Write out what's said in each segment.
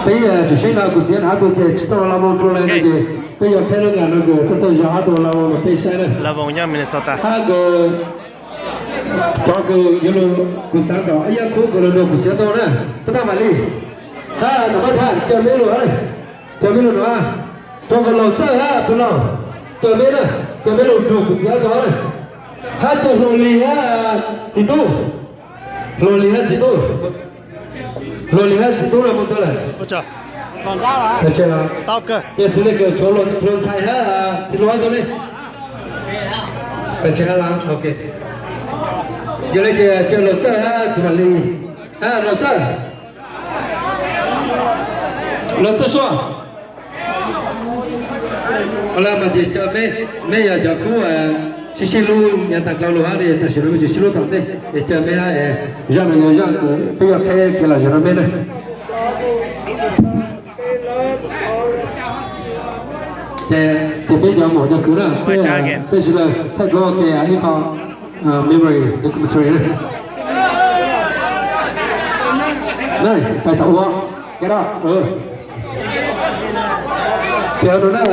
Peb tsuas saib no kuv txiv na, ob tug ces tsis tau los moo dua li no ces peb yuav qheb lub nkas no kws tau tau yog ob tug los moo rau peb saib na. Hab kws cov kws yuav lug, kuv xaav kom ib yam khub kws lug nrug kuv txiv tau na, pab tau mam li. Hab tom pab thaj cov meb lug, cov meb lug no, rau kws Laus Txawj hab puj Laus, cov meb na, cov meb lug nrug kuv txiv tau na. Hab cov Hluas Lis hab Txiv Tub, Hluas Lis hab Txiv Tub, Hluas Lis hab Txiv Tub no mus tau lawm. Ces xws li kws tshuav Hluas Ntxhais hab Txiv Hluas tau ne. Yog li ces cov Laus Txawj hab Txiv Mam Lis, hab Laus Txawj, Laus Txawj Suaj. Ua le mas ces cov meb, meb yog cov khub sib sib hlub yav tag dlhau lug hab li, tam sim no meb tsis sib hlub tom ntej ces cov meb hab, zaj no yog zaj peb yuav qheb kev lom zem rau meb na. Ces peb cov muam cov kwv na, peb sawv daws thaij duab ua ke ib qho memory documentary na. Pais tom ua ke da. Ces no na,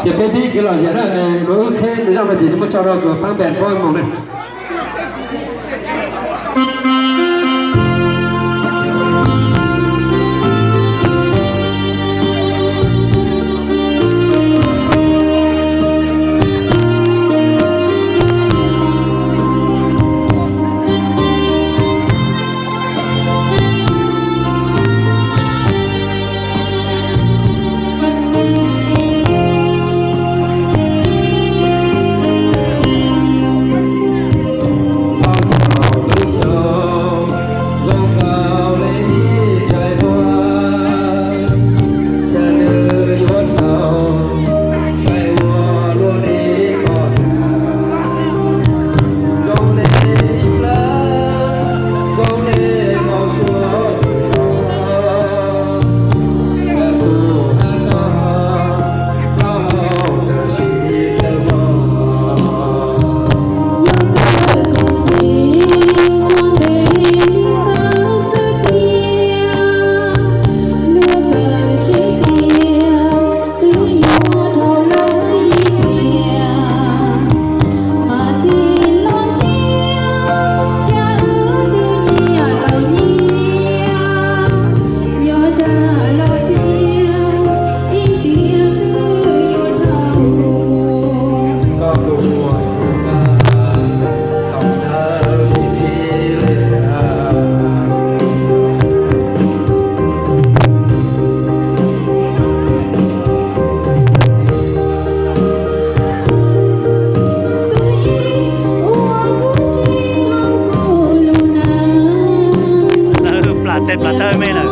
ces peb pib kev lom zem na, no wb qheb zaj no ces muab tso rau kws paab npe paab moog na. Plam tes plam taw me lawm.